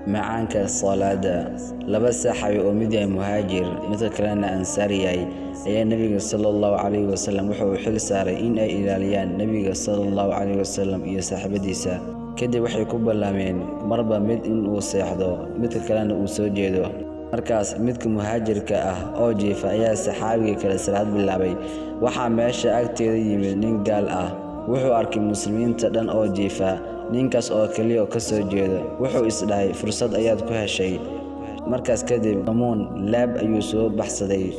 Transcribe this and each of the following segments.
Macaanka salaada. Laba saxaabi oo mid yahay muhaajir, midka kalena ansaar yahay, ayaa Nabiga sallallahu calayhi wasallam wuxuu u xil saaray in ay ilaaliyaan Nabiga sallallahu calayhi wasallam iyo saaxiibadiisa. Kadib waxay ku ballameen marba mid in uu seexdo, midka kalena uu soo jeedo. Markaas midka muhaajirka ah oo jiifa ayaa saxaabiga kale salaad bilaabay. Waxaa meesha agteeda yimid nin gaal ah. Wuxuu arkay muslimiinta dhan oo jiifa, ninkaas oo kaliya ka soo jeeda. Wuxuu is dhahay, fursad ayaad ku heshay. Markaas kadib gamuun laab ayuu soo baxsaday.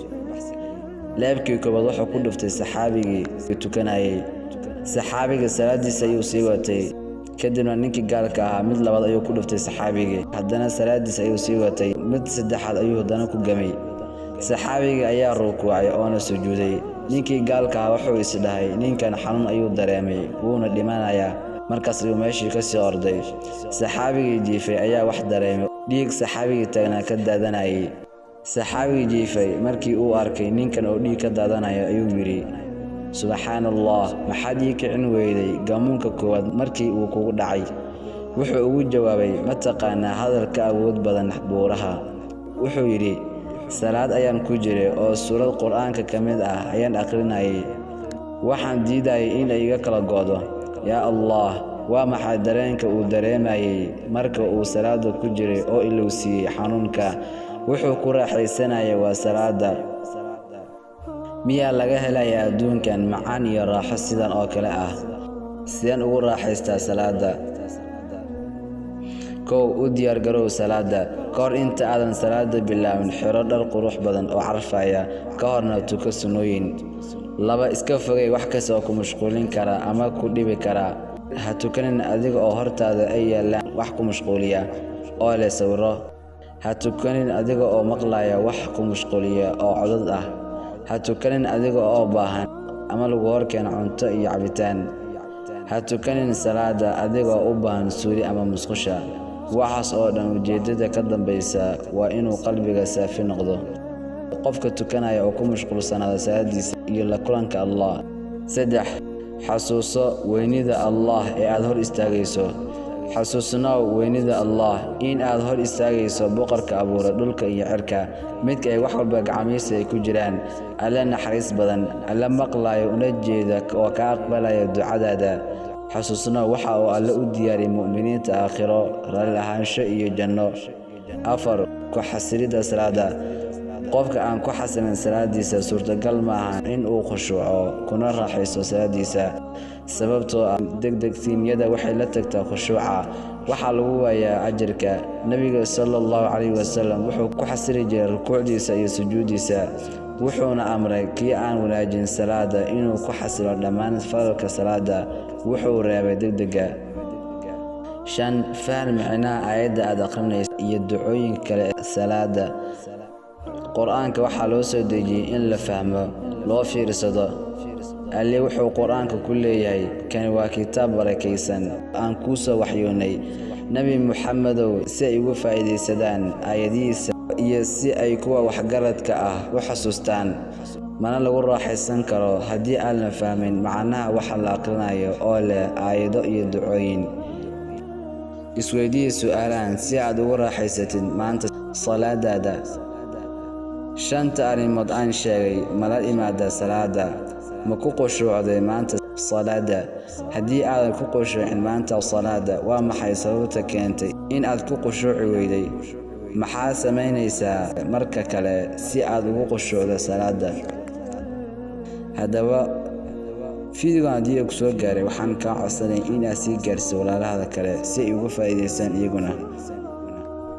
Laabkii koowaad wuxuu ku dhuftay saxaabigii tukanayay. Saxaabiga salaadiisa ayuu sii watay. Kadibna ninkii gaalka ahaa mid labaad ayuu ku dhuftay saxaabigii. Haddana salaadiisa ayuu sii watay. Mid saddexaad ayuu haddana ku gamay. Saxaabigii ayaa rukuucay oona sujuuday. Ninkii gaalka ahaa wuxuu is dhahay, ninkan xanuun ayuu dareemay, wuuna dhimanayaa. Markaas ayuu meeshii ka sii orday. Saxaabigii jiifay ayaa wax dareemay. Dhiig saxaabigii taagnaa ka daadanayay. Saxaabigii jiifay markii uu arkay ninkan oo dhiig ka daadanaya ayuu yidhi, Subxaanallah, maxaad ii kicin weyday gamuunka koowaad markii uu kugu dhacay? Wuxuu ugu jawaabay, ma taqaanaa hadal ka awood badan buuraha? Wuxuu yidhi, salaad ayaan ku jiray oo suurad Qur'aanka ka mid ah ayaan akhrinayay. Waxaan diidayay in ay iga kala go'do. Yaa Allah, waa maxay dareenka uu dareemayay marka uu salaada ku jiray oo ilowsiiyey xanuunka? Wuxuu ku raaxaysanayay waa salaada. Miyaa laga helayaa adduunkan macaan iyo raaxo sidan oo kale ah? Sideen ugu raaxaystaa salaada? 1, u diyaar garow salaada. Ka hor inta aadan salaada bilaabin, xiro dhar qurux badan oo carfaya, ka horna tuko sunnooyin. 2, iska fogey wax kasta oo ku mashquulin kara ama ku dhibi kara. Ha tukanin adiga oo hortaada ay yaallaan wax ku mashquuliya oo leh sawirro. Ha tukanin adiga oo maqlaya wax ku mashquuliya oo codad ah. Ha tukanin adiga oo baahan ama lagu horkeeno cunto iyo cabitaan. Ha tukanin salaada adiga oo u baahan suuli ama musqusha. Waxaas oo dhan ujeeddada ka dambaysa waa inuu qalbiga saafi noqdo. Qofka tukanaya oo ku mashquulsanaada salaadiisa iyo la kulanka Allah. 3, xasuuso weynida Allah ee aad hor istaagayso. Xasuusnow weynida Allah in aad hor istaagayso boqorka abuuray dhulka iyo cirka, midka ay wax walba gacmihiisa ay ku jiraan, Alle naxariis badan, Alle maqlayo una jeeda oo ka aqbalaya ducadaada. Xasuusnow waxa uu Alle u diyaariyay mu'miniinta aakhiro, raalli ahaansho iyo janno. 4, ku xasilidda salaada. Qofka aan ku xasilin salaadiisa suurtagal ma aha in uu khushuuco kuna raaxaysto salaadiisa, sababtoo ah degdegsiimyada waxay la tagtaa khushuuca. Waxaa lagu waayaa ajarka. Nabiga sallallahu calayhi wasallam wuxuu ku xasili jiray rukuucdiisa iyo sujuudiisa, wuxuuna amray kii aan wanaajin salaada inuu ku xasilo dhammaan falalka salaada. Wuxuu reebay degdega. 5, faham micnaha aayadda aad akhrinayso iyo ducooyinka kale ee salaada. Qur'aanka waxaa loo soo dejiyey in la fahmo, loo fiirsado. Alle wuxuu Qur'aanka ku leeyahay, kani waa kitaab barakaysan aan kuu soo waxyoonnay, Nebi Muxammedow, si ay uga faa'iidaysadaan aayadihiisa iyo si ay kuwa waxgaradka ah u xasuustaan. Mana lagu raaxaysan karo haddii aan la fahmin macnaha waxa la akhrinayo oo leh aayado iyo ducooyin. Isweydii su'aalahan si aad ugu raaxaysatid maanta salaadaada. Shanta arrimood aan sheegay ma la imaadaa salaada? Ma ku khushuucday maanta salaada? Haddii aadan ku khushuucin maanta salaada, waa maxay sababta keentay in aad ku khushuuci weyday? Maxaa samaynaysaa marka kale si aad ugu khushuucdo salaada? Haddaba fiidiyogan haddii uu ku soo gaaray, waxaan kaa codsanay in aad sii gaarsiiso walaalahada kale si ay uga faa'iidaystaan iyaguna.